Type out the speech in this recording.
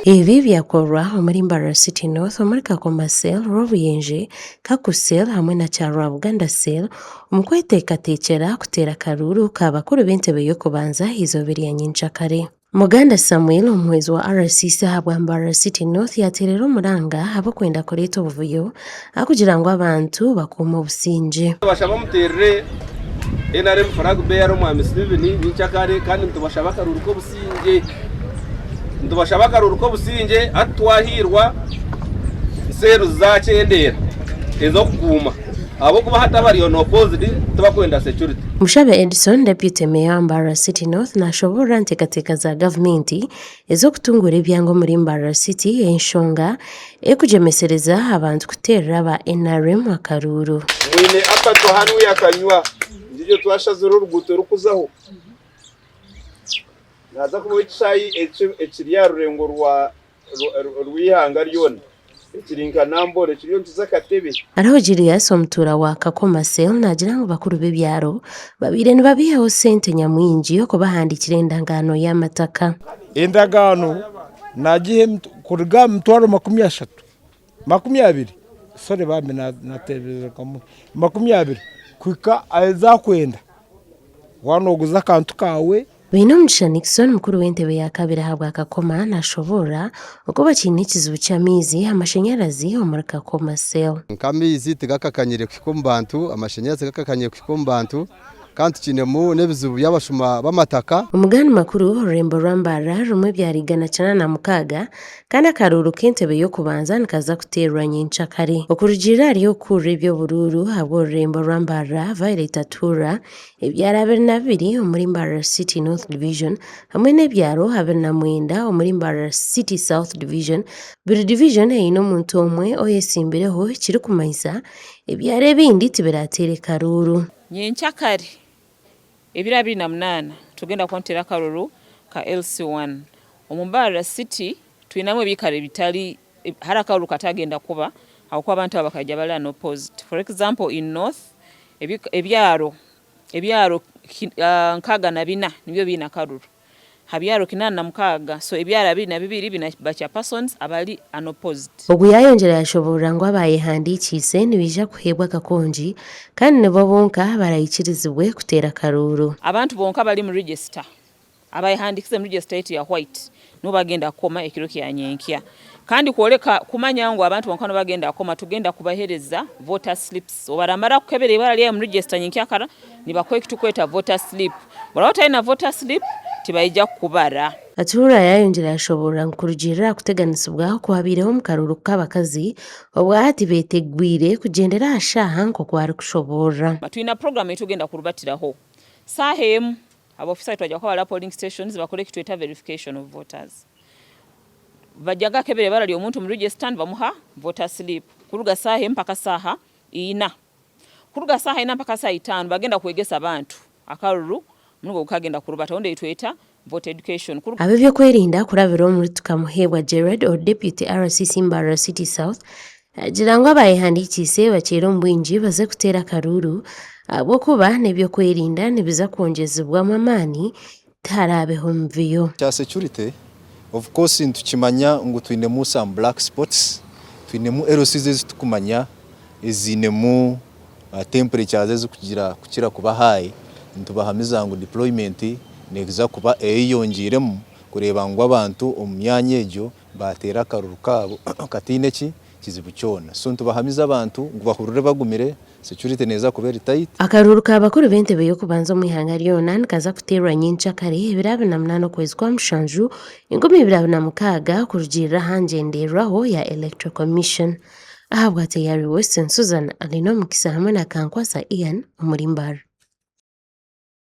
Ebi byakorwa omuri Mbarara City North, omuri Kakoma Cell, Rwobuyenje, Kaku Cell hamwe na Kyarwabuganda Cell omu kweteekateekyera kuteera akaruuru ka bakuru b'entebe y'okubanza eizooba erya nyenkyakare. Muganda Samuel omuhwezi wa RCC ahabwa Mbarara City North yateerera omuranga ahabw'okwenda kureeta obuvuyo arikugira ngu abantu bakuume obusingye. Nitubashaba muteerere NRM Flag Bearer Omwami Steven nyenkyakare kandi nitubashaba akaruuru k'obusingye. Nitubashaba akaruuru k'obusingye hati twahiirwa seeruzi zaakyendeera ez'okukuuma ahabw'okuba hati abari on opposed tibakwenda security. Mushabe Edson, Deputy Mayor wa Mbarara City North nashoboorora enteekateeka za gavumenti ez'okutunguura ebyanga omuri Mbarara City enshonga erikugyemesereza abantu kuteerera aba NRM akaruuru. Mwine akatwa hanu akanywa niryo twashazire oruguuto rurikuzaho. Nihaza kubaho ekishaayi ekiri aha rurengo rw'eihanga ryona ekiri nka Namboole kiriyo nikiza Katebe. Hariho Julius omutuura wa Kakoma Cell naagira ngu bakuru b'ebyaro babaire nibabaihaho sente nyamwingi okubahandiikira endagaano y'amataka. Endagaano naagiha kuruga aha mitwaro 30, 20, sorry bambi naateebereza 20 kuhika ahu akwenda waaba nooguza akantu kaawe. Bainomugisha Nixon mukuru w'entebe ya kabiri ahabwa Kakoma nashoboorora oku bakiine ekizibu ky'amaizi, amashanyarazi omuri Kakoma Cell. Nk'amaizi tigakakanyire kuhika omu bantu, amashanyarazi tigakakanyire kuhika omu bantu kandi tukiinemu n'ebizibu by'abashuma b'amataka. Omu gandi makuru, orurembo rwa Mbarara rurimu ebyaro 186 kandi akaruuru k'entebe y'okubanza nikaza kuteerwa nyenkyakare. Okurugiirira ahari okukurira eby'oburuuru ahabw'orurembo rwa Mbarara, Violet Atuhurra, Ebyaro 22 omuri Mbarara City North Division hamwe n'ebyaro 29 omuri Mbarara City South Division. Buri division eine omuntu omwe oyetsimbireho ekirikumanyisa ebyaro ebindi tibirateere karuuru. Nyenkyakare ebiro 28 tugenda kuba nituteera akaruru ka LC one. Omu Mbarara City twinamu ebiikaro ebitari hariho akaruru katagenda kuba ahabw'okuba abantu aba bakaija bari unopposed. For example in North ebyaro ebyaro 64 nibyo biine akaruru ha byaro 86 so ebyaro 22 biine ba chairpersons abari unopposed. Ogu yaayongyera yaashoboorora ngu abaayehandiikiise nibaija kuheebwa akakongi kandi nibo bonka abaraikirizibwe kuteera akaruuru. Abantu bonka abari omu register Abayehandikize mu register yaitu ya white nibo bagenda kukoma ekiro kya nyenkya. Kandi kwoleka kumanya ngu abantu bonka nibo bagenda kukoma, tugenda kubahereza voter slips. Obu baramara kukebera ibara lyawe mu register nyenkyakara, nibakuha ekitukweta voter slip. Oraba otaine voter slip, tibaija kukubara. Atuura yayongyera yashoboorora ngu kurugiirira aha kuteganisibwa okwabaireho omu karuuru k'abakazi, obwahati betegwire kugyendera aha shaaha nk'oku arikushoboorora. Twine program ei tugenda kurubatiraho saaha emu. Aba ofisa twajya kuba bara polling stations bakore ekitweta verification of voters. Bajya gakebera ibara ly'omuntu mu register nibamuha voter slip kuruga saaha emu mpaka saaha ina. Kuruga saaha ina mpaka saaha itaano bagenda kwegesa abantu akaruru muringo ogu kagenda kurubata obundi eyitweta voter education. Ab'ebyokwerinda kurabira omuri Tukamuheebwa Gerald ori Deputy RCC Mbarara City South Naagira ngu abayehandiikiise bakyeire omu bwingi baze kuteera akaruuru ahabw'okuba n'eby'okwerinda nibiza kwongyezibwamu amaani tiharaabeho mivuyo. Ekya security of course nitukimanya ngu twinemu some black spots, twinemu LCs ezitukumanya eziinemu temperatures ezikugira kukira kuba high, nitubahamiza ngu deployment neeza kuba eyeyongiiremu kureeba ngu abantu omu myanya egyo Baateera akaruru kaabo kataine ki kizibu kyona. So nitubahamiza abantu ngu bahurire bagumire, security neeza kuba eri tight. Akaruuru ka bakuru b'entebe y'okubanza omu ihanga ryona nikaza kuteerwa nyenkyakare ebiro 28 okwezi kwa mushanju 2026 kurugiirira aha ngyenderwaho ya Electoral Commission. Ahabwa Teyari Western, Susan Alinomukisa hamwe na Kankwasa Ian omuri Mbarara.